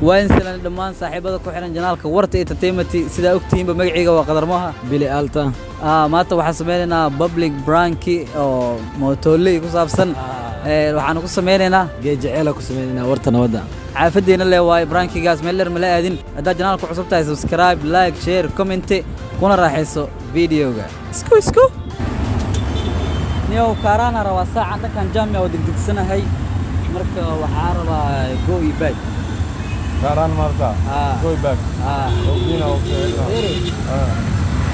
Waa in silan dhammaan saaxiibada ku xiran janaalka Warta Entertainment. Sidaa ogtihiinba, magacayga waa Qadarmoha. Bili Alta. Maanta waxaan sameynaynaa public prank-i oo mootoley ku saabsan. Waxaanu ku sameynaynaa Geejeceela ku sameynayna Warta Nabadda. Xaafaddeena le waaye prank-igaas, meel dheer mala aadin. Haddaad janaalka cusub tahay, subscribe, like, share, comment, kuna raaxayso videoga. Isku isku niyow kaaraana rabaa saacan dhankan jaamica oo degdegsanahay. Marka waxaa rabaa go iyo back. Kaaraan maarta? Ah. Go back. Ah. Ogina ogina. Ere. Ah.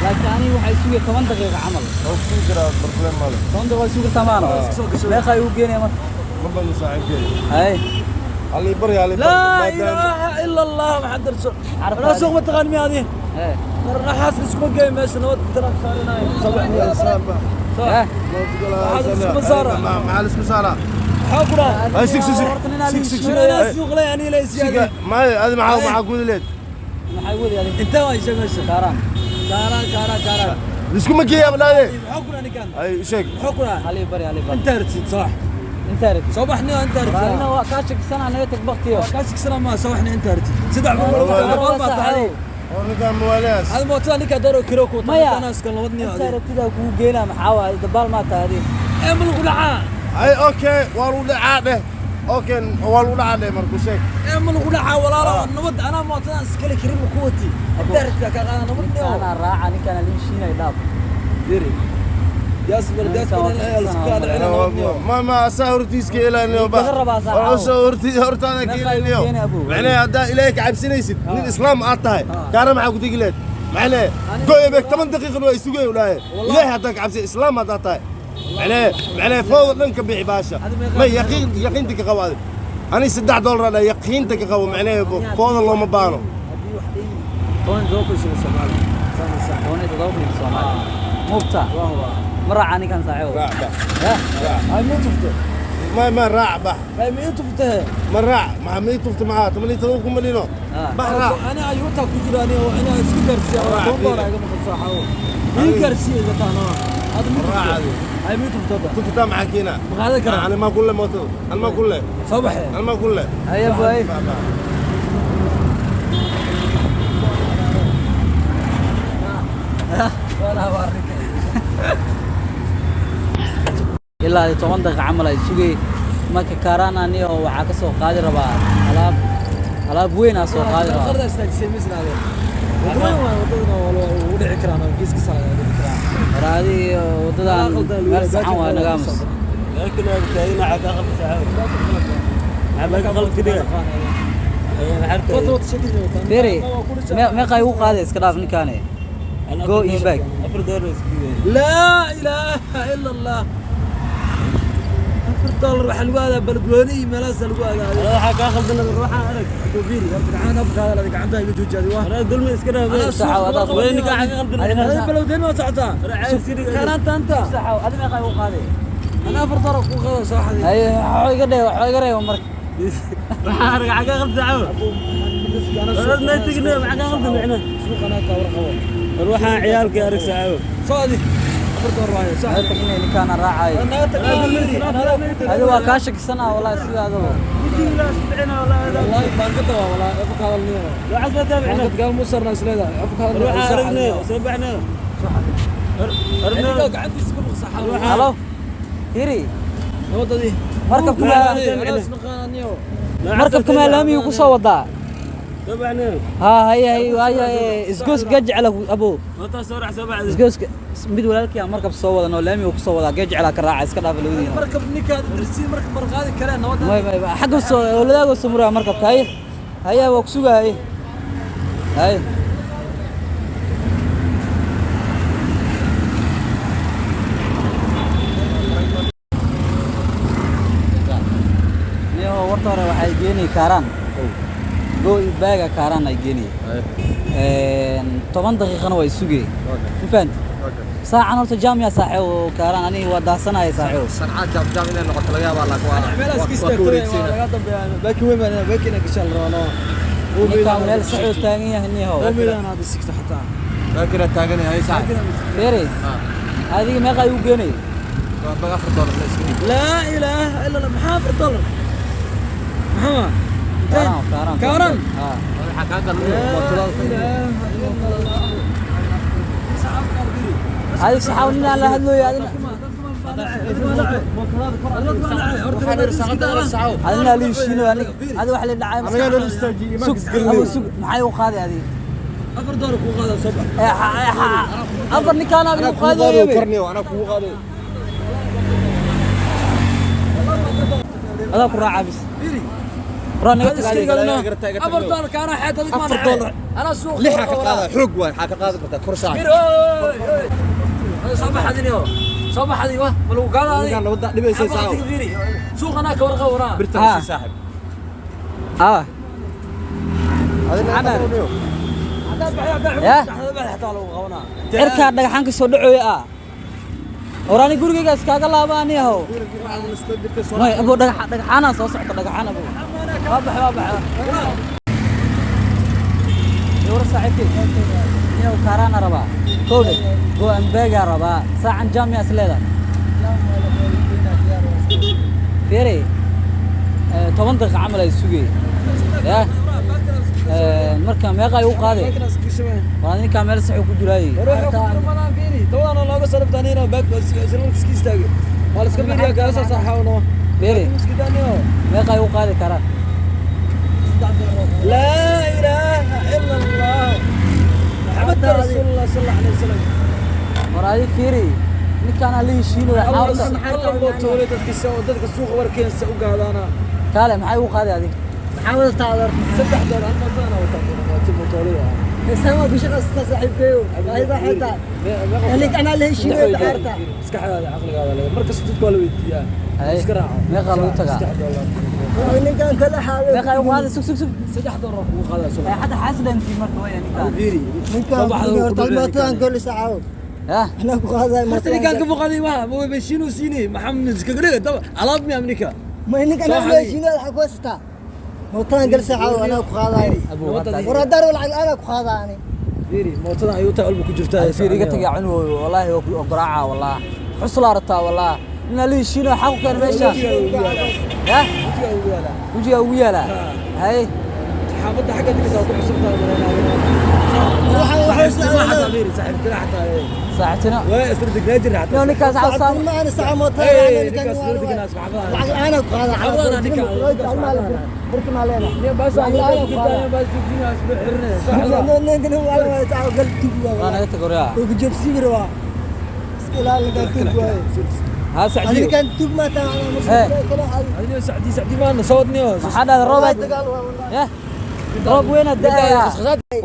Laakiin aniga waxay sugaya 10 daqiiqo camal. Ogsi jira problem male. 10 daqiiqo way sugi kartaa maano? Meeqa ayuu geenaya marka? Ma badno saaxiibkay. Hay. Ali bari ali. Laa ilaaha ila Allah maxamed rasuul. Carabta. Anaa suuq ma taqaan miya adi? Eh. Marnaxaas iskuma geey meesha nabad taraf saarinayo. Eh. Waxaad iskuma saara. Maxaa la isku saaraa? Maxaa ku dhahay? Ay, sig sig sig. Horta ninaa Sig sig sig. Anaa suuq leh ani la Siga isyaadi. ma adi maxaa gudi leed? Maxay wadi adiga? Intee waa isha meesha? Kaaraan. Kaaraan, kaaraan, kaaraan. Iskuma geeyaa balaade. Maxaa ku dhahay ninkan? Ay, sheeg. Maxaa ku dhahay? Hali bari, hali bari. Inta artid sax. Inta aragtid. Soo baxni inta artid. Anina waa kaa shakisanaa, naga tag baktiyo. Waa kaa shiksanaa ma soo baxni inta artid. Saddex boqol baa tahay. Oo ninkan muwaalaas. Hada mootada ninka daro kiro ku Maya. anaa iska nabadniyo Inta adi. aragtidaa kugu geynaa maxaa waaye? Dabaal maa tahay adiga? Ee ma lagu dhacaa? Ay, okay, waa lagu dhacaa dheh. Okay, waa lagu dhacaa dheh markuu sheeg. Ee ma lagu dhacaa walaalo nabad anaa mootada iskale kirin ku wati. Inta artid ka qaada nabadniyo. Ninkaana raaca, ninkaana liishiinay dhaaf. Diri. Diaspora diaspora iska dhacina nabadniyo. Ma asaa hortiiska ilaaliyo ba. Kaga rabaa saaxiib. Waa hortiis hortaada ka Meeqa ilaaliyo. ayuu keenay abow? Macnaheed haddaa Ilaahay ka cabsanaysid, nin islaam aad tahay, kaana maxaa ku tegi leed? Macnaheed gooya beeg 10 daqiiqan waa isugay ulaaye. Ilaahay haddaa ka cabsay, islaam haddaa tahay. Macnaheed fowda dhan ka bixi baasha. Ma yaqiin yaqiinta ka qabo adi. Ani $3 dhaa yaqiinta ka qabo, macnaheed fowda looma baano. Haddii wax dhin 17 kun shilin Soomaali. Saan. 17,000 Soomaali mugta. Waa waa. Ma raaca ninkan saaxiibo? Raac bax. Eh? Ay ma tufte. Ma raac bax. Ay ma tufte. Ma raac ma mii tufta maxaa 17,000 malino. Ah. Bax raac. Ana ayuuta ku jira ani oo ana isku gaarsiiya oo Raac, $10 iga maqan saaxawo. Ii gaarsiiya iga taano. Hada ma Raac tufte. adi. Ay ma tufte. Tufta maxaa keena? Ma qaadan karaa? Ana ma kulle mooto. Ana ma kulle. Soo baxee. Ana ma kulle. Haye boy. Ilaa iyo 10 daqiiqo camal ay sugay. Marka kaaraan ani oo waxaa ka soo qaadi rabaa alaab, alaab weyn aa soo qaadi rabaa. Qarda istaajisay misnaade. Wadada waa wadada waa lagu dhici karaa oo geeska saaran waa dhici karaa. War adi wadadaan meel saxan waa naga aamus. لكن هذا كاين عاد اخذ ساعه عاد غلط كده. Wada wada shakil wada. Beri meeqa igu qaaday? Iska dhaaf ninkaane. Go iyo back. $4 iska. Laa ilaaha ila Allah. $4 waxaa lagu aadaa beledweyne iyo meelahaas lagu aadaa. Waxa ka khaldan ruuxa arag. Fiiri, horta gacan afkaada la gacanta iga joojiyaadi waa. Ana dulmi iska Anaa dhaafay. suuq Saxa, kama Weyn ka qabanin. qaldan. Adiga beledweyne waa socotaa. Kaaraanta anta. Saxaw, adi meeqa igu qaaday? Ana $4 ku qaada soo xaday. Haye, waxaa iga dheh, waxaa iga reeba marka. Waxa arag xaga qaldan saaxo. Wadna tigna waxa ka qaldan macna. Suuq anaa ka war qabo. Ruuxa ciyaalka arag saaxo. Soo adi. $4 waaye. Soo Naga tagnay, ninkaana raacayo. Naga tag. Adi waa kaa shakisanaa wallahi sidaadaba. والله baangada waa walaa afka hadalniyo. Waxaas ma taabicna. Baangad gaal musarna isleedahay afka hadalniyo. Ruuxa aragna soo baxna. Aniga gacantiisa ku baqsaxa. Halo hiri. Nabadadii. Markabka ma markabka maa laamiga ku soo wadaa? Soo baxna. Ha haye haye haye, isgoos gajecla abo. Wata soo raac soo baxda. Isgooska mid walaalkii aan markab soo wadan oo laamiga ku soo wadaa, gajecla ka raaca. Iska dhaafa labadiina. Markab ninkaad dirsiin markab barqaadi kareen nabadda. May may, xagga soo wadaago soo muraa markabka. Haye haye, waa ku sugahay haye. Niyo warta hore waxay geenay kaaraan go baaga, kaaraan ay geenay 10 daqiiqana waa sugay, ma fahanti? Saacan horta jaamiya saaxiib oo kaaraan aniga waa daasanaya saaxiib. Sancaad jaam jaam inay noqoto laga yaabaa, laakiin waa meelahaas ka waa ku istaagtay waa wareegsiina. Laga dambeeyaa baakin weyn baa baakin gashaa la rabaa. Ninkaan meel sax oo taagan yahay niyahow. Oomeedaan hadda sigto xataa. Laakiin taagan yahay saac. Beere, adiga meeqa ayuu geenay? Waa baga $4 la iska dhig. Laa ilaaha ila Allah, maxaa $4 maxaa? Kaaraan. Kaaraan. Ah. Waxaa kaa galay mootada. Adiga saxaaw nin aan la hadlooyo adina. Adina la heshiino aniga. Adiga wax la dhacay Anagaa nala istaajiyey, imaanka Sug, isgelinay. abu sug, maxay u qaaday adiga? $4 kuu qaada soo bax. Ee, afar ninkaan Anaa adigu kugu qaadayo qaadayo. korniyo, anaa kugu qaadayo. Adaa ku raacaa bis. Raa naga tag adiga. $4 kaana xeet adig ma Afar doolar. Anaa suuq Lixaa ka qaada xoog waay, waxaa ka qaadi kartaa kor saaxiib. Bir oy soo baxadin yo soo baxadin wa ma lagu qaada Ninkaan nabadda dhibaysa saaxiib. Suuq anaa ka warqab waraa. Birta Ah. sii saaxiib. Ah. Adina Camal. korniyo. Ya. Xataa lagu qabanaa. Cirkaa dhagaxaan ka soo dhacooya ah. War ani gurigayga iskaaga laaba ani ahow. May abo dhagaxaanaa soo socota dhagaxaan abo. Waa bax waa bax. Yowra saaxiibkay. Niyow kaaraana rabaa. Kowdhe go ambeegaa rabaa. Saacan jaamiya is leedahay. Fiiri. 10 daqiiqo camal ay sugay. Ya. Marka meeqa ay u qaaday? Waa ninkaa meel sax uu ku jiraayay. Fiiri. Meeqa ay u qaadi karaan? لا إله إلا الله محمد رسول الله صلى الله عليه وسلم. War adi fiiri. Ninkaan aan la heshiinayo xaafadda. Dadka suuqa warkeensa u gaadaana. Kaale maxay u qaaday adiga? Maxaa wadataa adeer? $3 hal mootada wataa mootolada. Sama ku shaqaysta saaxiibkayo. Ayda xitaa. Alik anaa la heshiinayo dacarta. Maskaxdaada caqligaada leeyahay markasta dadka waa la weydiiyaa. Hay. Iska raaco. Meeqa lagu tagaa? $3. Ninkan kala xaawe. Meeqa ay u qaaday? Sug sug sug. $3 kugu qaadaa soo. Ay hadda xaasidantay marka way ninkaan. Fiiri. Ninkan horta mootadan kala saacaw. Ya. Anaa ku qaaday Horta ninkaan ka foqaaday waa ma heshiinuu siinay maxamed iskaga dhiga daba alaab miya Amerika. Ma ninkan anaa la heshiinayo waxa ku haystaa. Mootadan kala saacaw anaa ku qaaday. Abu hadda. War hadda lacag anaa ku qaadaa ani. Fiiri mootadan ayuu taa walba ku jirtaa. Fiiri iga tagay cun wallahi waa garaaca wallahi. Xusla rabtaa wallahi. Nin la heshiinayo xaq ku keen meesha. Ya. Wajiga ugu yaala. Hay. Xaafadda xagga digta ku cusub tahay Waxaan xataa fiiri saaxiibtina xataa Saaxiibtina. waa isla degnaa jirna xataa. Niyo ninkaas xasan. Ma ana saaca mootadan Hey, anaa ninkan ninkaas isla degnaa asxaabada. Lacag anaa ku qaadaa. Xaafadana ninkan. Barki ma leedahay. Niyo baas Lacag anaa ku qaadaa. baas joogina isku xirnay saaxiibada. Ninkan waa la saaca gal tuug Waa waa. naga tag waryaa. Oo jabsi waa. Iska ilaali ninkan tuug waa. Ha sacdiyo. Adiga tuug ma taa Hey. ana kala xaawe. Adiga sacdi sacdi ma soo wadniyo. Maxaa dhahday roob aad- Dagaal waa wallahi. Ya. Roob weyn aad da'aya.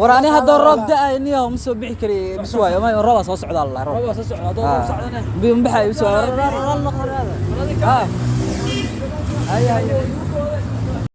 War ani hadda roob da'ay niyo ma soo bixi kari bis waayo ma roob soo socda Allah roob. Roob soo socda roob socdana. Bi mbaxay bis waayo. Ha. Hay hay.